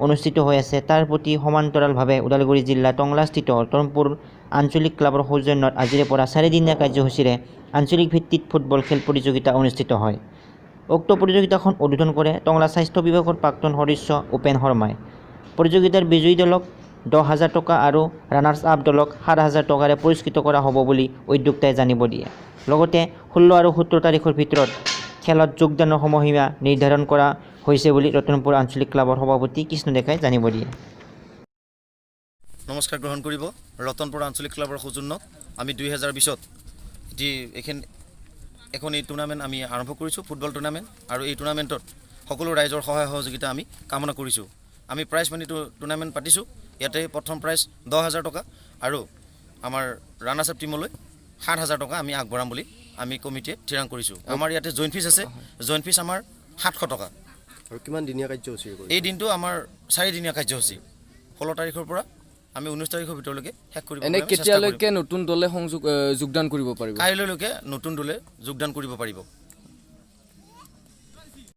অনুষ্ঠিত হৈ আছে, তাৰ প্ৰতি সমান্তৰালভাৱে ওদালগুৰি জিলা টংলাস্থিত ৰতনপুৰ আঞ্চলিক ক্লাবৰ সৌজন্যত আজিৰে পৰা চাৰিদিনীয়া কাৰ্যসূচীৰে আঞ্চলিক ভিত্তিত ফুটবল খেল প্ৰতিযোগিতা অনুষ্ঠিত হয়। উক্ত প্ৰতিযোগিতাখন উদ্বোধন কৰে টংলা স্বাস্থ্য বিভাগৰ প্ৰাক্তন সদস্য উপেন শৰ্মাই। প্ৰতিযোগিতাৰ বিজয়ী দলক 10,000 টকা আৰু ৰানাৰ্ছ আপ দলক 7,000 টকাৰে পুৰস্কৃত কৰা হ'ব বুলি উদ্যোক্তাই জানিব দিয়ে। লগতে 16 আৰু 17 তাৰিখৰ ভিতৰত খেলত যোগদানৰ সময়সীমা নিৰ্ধাৰণ কৰা হৈছে বুলি ৰতনপুৰ আঞ্চলিক ক্লাবৰ সভাপতি কৃষ্ণ ডেকাই জানিব দিয়ে। নমস্কাৰ গ্ৰহণ কৰিব। ৰতনপুৰ আঞ্চলিক ক্লাবৰ সৌজন্যত আমি 2020ত এটি এখন এই টুৰ্ণামেণ্ট আমি আৰম্ভ কৰিছোঁ, ফুটবল টুৰ্ণামেণ্ট। আৰু এই টুৰ্ণামেণ্টত সকলো ৰাইজৰ সহায় সহযোগিতা আমি কামনা কৰিছোঁ। আমি প্ৰাইজ মানি টুৰ্ণামেণ্ট পাতিছোঁ। ইয়াতে প্ৰথম প্ৰাইজ 10,000 টকা আৰু আমাৰ ৰানাৰ্ছ আপ টীমলৈ 7,000 টকা আমি আগবঢ়াম বুলি আমি কমিটিয়ে থিৰাং কৰিছোঁ। আমাৰ ইয়াতে জইন ফিজ আছে। জইন ফিজ আমাৰ 700 টকা। আৰু কিমান দিনীয়া কাৰ্যসূচী কৰিছে? এই দিনটো আমাৰ চাৰিদিনীয়া কাৰ্যসূচী। 16 তাৰিখৰ পৰা আমি 19 তাৰিখৰ ভিতৰলৈকে শেষ কৰিব এনে আমি চেষ্টা কৰিম। কেতিয়ালৈকে নতুন দলে সংযোগ যোগদান কৰিব পাৰিব? কাইলৈলৈকে নতুন দলে যোগদান কৰিব পাৰিব।